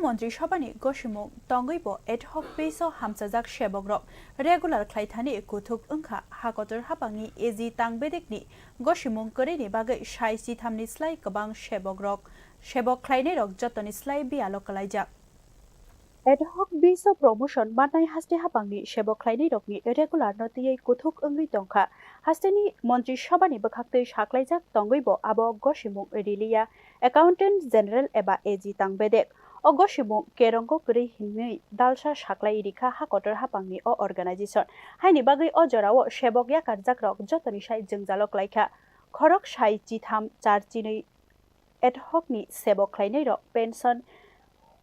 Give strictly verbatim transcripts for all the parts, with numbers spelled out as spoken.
Montri Sabhani gosimung tongwi bo ad hoc base o hamchajak sebokrok regular khlaithani kuthuk wngkha. Hakotor haphangni A G Tang Bedekni gosimung kwrwini bagwi sai chithamni slai kwbang sebokrok, sebok khlainairok jotoni slai biyalo kwlaijak. Ad hoc base o promotion mannai haste haphangni sebok khlainairokni regular no twiwi kuthuk wngwi tongkha. Hasteni Montri Sabhani bwkhaktwi saklaijak tongwi bo abo gosimung riliya. Accountant General eba A G Tang Bedek o gosimung kerongo kwrwi hinwi dalsa saklai rikha hakotor haphangni o organization. Haini bagwi o jorao sebok yakarjakrok jotoni sai jwngjalo klaikha. Khorok sai chitham char chinwi ad hoc ni sebok khlainairok pension,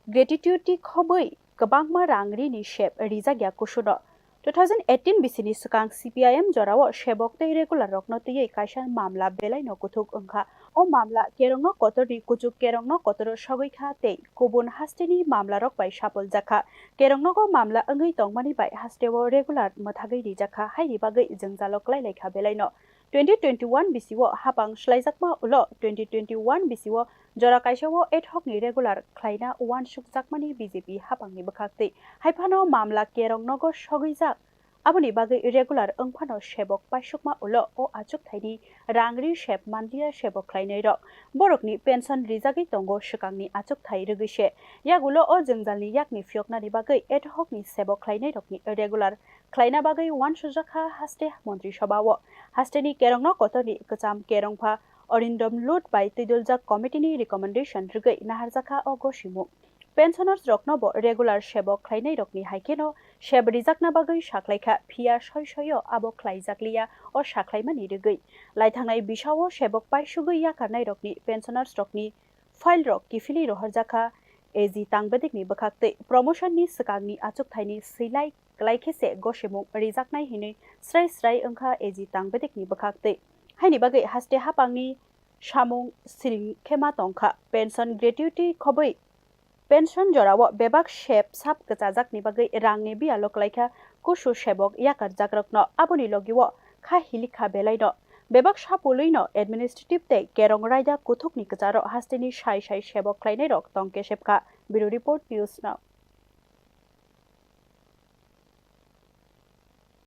gratuity khobwi kwbangma rang rini sep rijakya kusuno. Two thousand eighteen bisini swkang C P I M jorao sebok tei regular rokno twiwi kaisa mamla belaino kuthuk wngkha. O mamla kerongno kotorni kuchuk kerongno kotoro sogwi kha tei kubun hasteni mamlarok bai sapoljakha. Kerongnogo mamla wngwi tongmani bai hasteo regular mwthagwi rijakha, haini bagwi jwngjalo klailaikha belaino. Twenty twenty-one bisio haphang swlaijakma ulo twenty twenty-one bisio jora kaisao ad hoc ni regular khlaina uansukjakmani B J P haphangni bwkhaktwi. Haiphano mamla kerongnogo sogwijak. Aboni bagwi regular wngphano sebok paisukma ulo o achukthaini rang ri sep manliya sebok khlainairok. Borokni pension rijagwi tongo swkangni achukthai rwgwise. Yagulo o jwngjalni yakni phiyoknani bagwi ad hoc ni sebok khlainairokni regular khlaina bagwi uansukjakha haste Montri Sabhao. Hasteni kerongno kotorni kwcham kerongpha Arindam Lut bai twidoljak committee ni recommendation rwgwi naharjakha o gosimung. Pensioners rokno bo regular sebok khlainairokni haikheno sep rijakna bagwi saklaikha, phiya soi soio abo khlaijakliya o saklaimani rwgwi. Laithangnai bisao sebok paisugwi yakarnairokni pensioners rokni file rok kiphilwi rohorjakha. A G Tang Bedekni bwkhaktwi promotion ni swkangni achukthaini swilai kwlai khe se gosimung rijaknai hinwi srai srai wngkha A G Tang Bedekni bwkhaktwi. Haini bagwi haste haphangni samung siring khe ma tongkha. Pension gratuity khobwi pension jorao bebak sep sap kwchajakni bagwi rangni biyalo kwlaikha kusu sebok yakarjakrokno. Aboni logio kha hilikha belaino bebak sapulwino administrative tei kerong raida kuthukni kwcharo hasteni sai sai sebok khlainairok tong kesepkha. Bureau Report, News Now.